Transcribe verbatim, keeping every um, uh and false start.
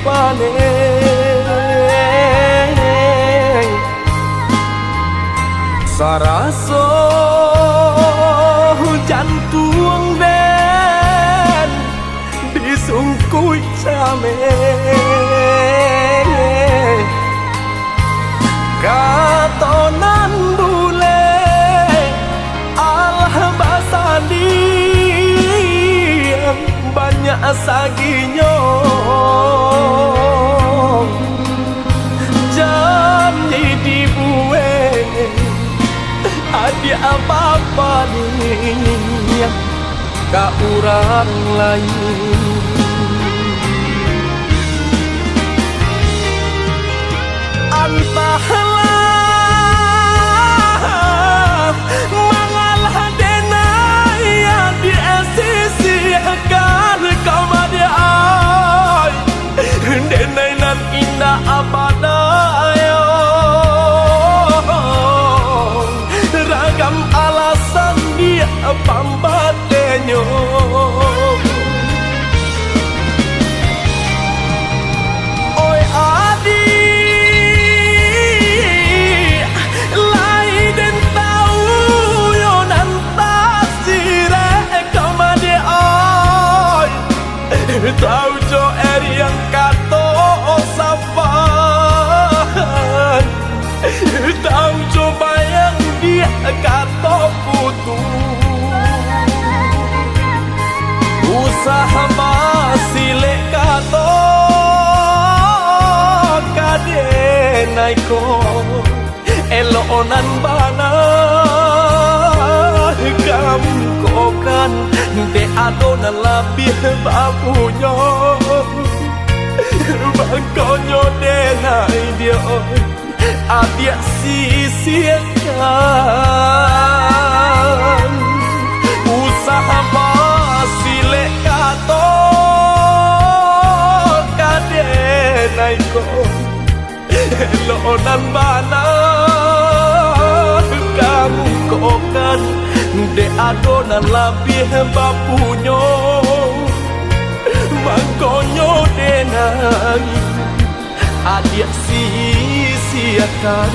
paneh. Saraso jantuang den disungkuik cameh. Kato nan bulek alah basandiang banyak saginyo. Jan dibuek adiak bapaliang ka urang lain. Antahlah mangalah denai adiak sisiakan kamadiak ai. Denai nan indak abadayo, ragam alasan diak pambatenyo. Oi adiak, lai den tau yo nan tasirek kamadiak ai. Tau jo eriang kato sapan, tau jo bayang diak kato putuih. Usah basilek kato ka denai ko. Elok nan bana ka mukokan, dek ado nan labiah bapunyo. Mangkonyo denai diak, adiak sisiakan, usah basilek kato ka denai ko. Elok nan bana ka mukokan, dek ado nan labiah bapunyo. Mangkonyo denai, adiak sisiakan.